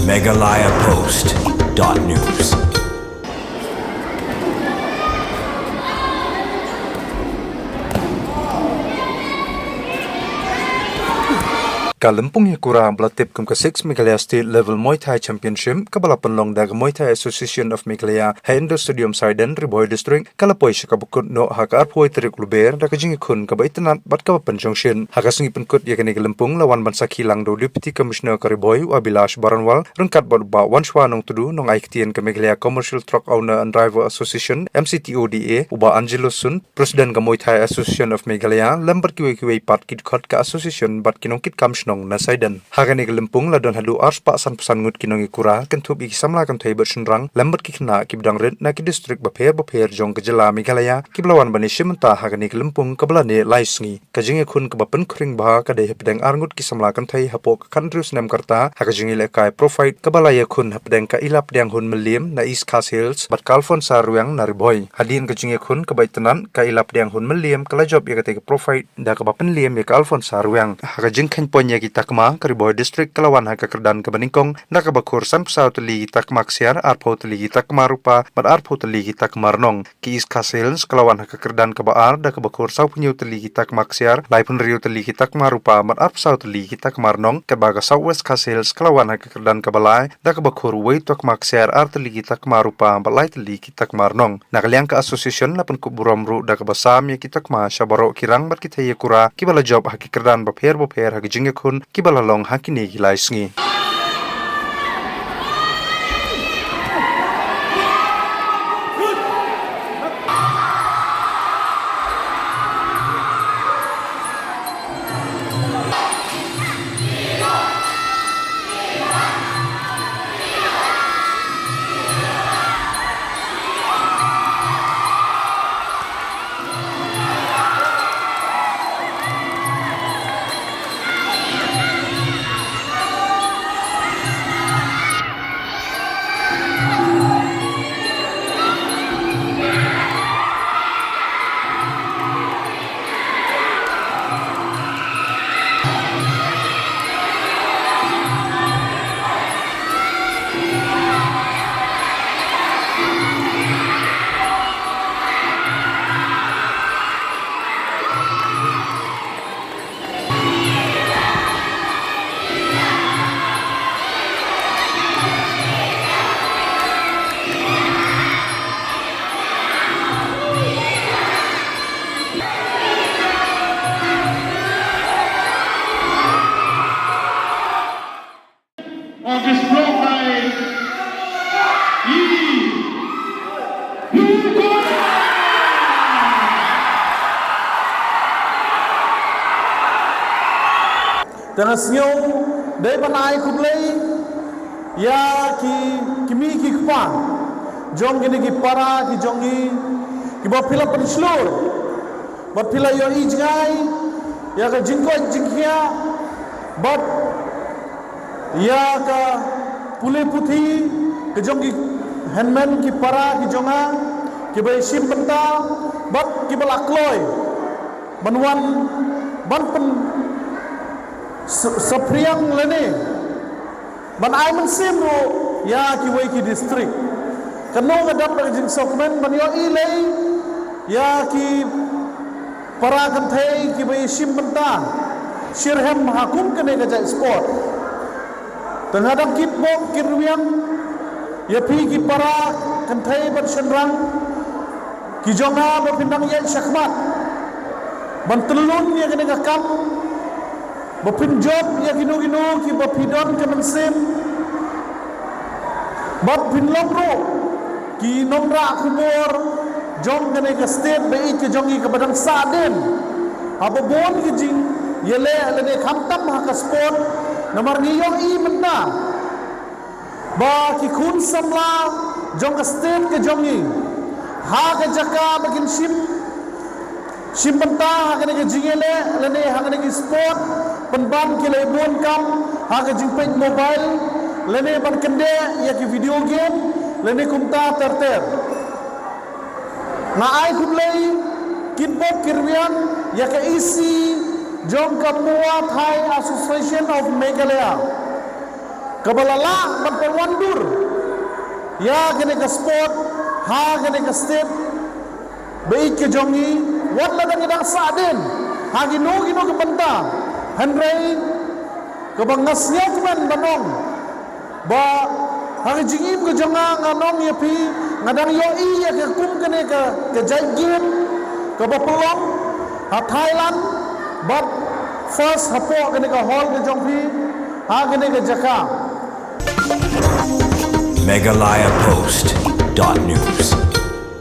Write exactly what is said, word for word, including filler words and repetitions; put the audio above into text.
Meghalaya Post dot news. Ka lympung ïakura ba la tip kum ka six Meghalaya State Level Muay Thai Championship kaba la pynlong da ka Muay Thai Association of Meghalaya ha Indoor Stadium Saiden, Ri Bhoi District, ka la poi sha kaba kut noh ha ka arphew tarik Lber da ka jingïakhun kaba itynnad bad kaba pynjongshit. Ha ka sngi pynkut ïa kane ka lympung la wan ban sakhi lang da u Deputy Commissioner ka Ri Bhoi, u Abhilash Baranwal, ryngkat bad u Bah Wanshwa Nongtdu, nongai ktien ka Meghalaya Commercial Truck Owner and Driver Association, M C T O D A, u Bah Angelo Sun, President ka Muay Thai Association of Meghalaya, lem bad kiwei kiwei pat ki dkhot ka association bad ki nongkitkam shnong na Saiden. Ha kane ka lympung la don haduh arspah sanphew san ngut ki nongïakura, kynthup ïa ki samla kynthei bad shynrang, lem bad ki khynnah kiba dang rit na ki district bapher bapher jong ka jylla Meghalaya, kiba la wan ban ïashim bynta ha kane ka lympung kaba la neh lai sngi. Ka jingïakhun kaba pynkhring bha ka dei hapdeng ar ngut ki samla kynthei hapoh ka khathynriew snem ka rta, ha ka jingïalehkai pro fight kaba la ïakhun hapdeng ka Ilapdiang Hun Mylliem na East Khasi Hills bad ka Alphonsa Riang na Ri Bhoi. Hadien ka jingïakhun kaba itynnad, ka Ilapdiang Hun Mylliem ka la jop ïa katei ka pro fight da kaba pynliem ïa ka Alphonsa Riang. Ha ka jingkheiñ point ïa ki takma, ka Ri Bhoi District ka la wan ha ka kyrdan kaba nyngkong da kaba khur sanphew saw tylli ki takma ksiar, arphew tylli ki takma rupa bad arphew tylli ki takma rnong. Ka East Khasi Hills ka la wan ha ka kyrdan kaba ar da kaba khur sawphew hynñiew tylli ki takma ksiar, laiphew hynriew tylli ki takma rupa bad arphew saw tylli ki takma rnong, katba ka South West Khasi Hills ka la wan ha ka kyrdan kaba lai da kaba khur wei takma ksiar, ar tylli ki takma rupa bad lai tylli ki takma rnong. Na ka liang ka association la pynkup burom ruh da kaba sam ïa ki takma sha baroh ki rangbah ki thei ïakura kiba la jop ha ki kyrdan bapher bapher ha ki jingïakhun kiba la long ha kine ki lai sngi. August Rokai. I. Te nga sngew dei ban ai khublei ïa ki kmie ki kpa jong kine ki para ki jong ngi kiba phi la pynshlur bad phi la ïohi jngai ïa ka jingkoit jingkhiah bad ïa ka pule puthi ka jong ki hynmen ki para ki jong nga kiba ïashim bynta bad kiba la kloi ban wan ban pyn s- saphriang lane ban ai mynsiem ruh ïa kiwei ki district. Kano ka dap da ka jingsngewkmen ban ïohi lei ïa ki para kynthei kiba ïashim bynta shitrhem ha kum kane ka jait sport. Te nga dang kit bok kit rwiang ïa phi ki para kynthei bad shynrang ki jong nga ba phin dang ïaid shakhmat ban tyllun ïa kane ka kam, ba phin jop ïa kino kino kiba phi don ka mynsiem bad phin long ruh ki nongrah khubor jong kane ka state ba ïeit ka jong ngi kaba dang sahdien haba bun ki jingïaleh lane khamtam ha ka sport. Namar ngi ïohi mynta ba ki khun samla jong ka state ka jong ngi ha ka jaka ba kin shim shim bynta ha kane ka jingïaleh lane ha kane ki sport, pynban ki la bun kam ha ka jingpeit mobile lane ban kyndeh ïa ki video game lane kumta ter ter. Nga ai khublei kit bok kit rwiang ïa ka E C jong ka Muay Thai Association of Meghalaya. kaba la lah ban pynwandur ïa kane ka sport ha kane ka state ba ïeit ka jong ngi, wat la dang ïa dang sahdien ha kino kino ki bynta. Hynrei kaba nga sngewkmen ban ong ba ha ka jingim ka jong nga, nga ong ïa phi, nga dang ïohi ïa ka kum kane ka, ka jait game kaba pynlong ha Thailand, bad first hapoh kane ka hall ka jong phi ha kane ka jaka. Meghalaya Post dot news.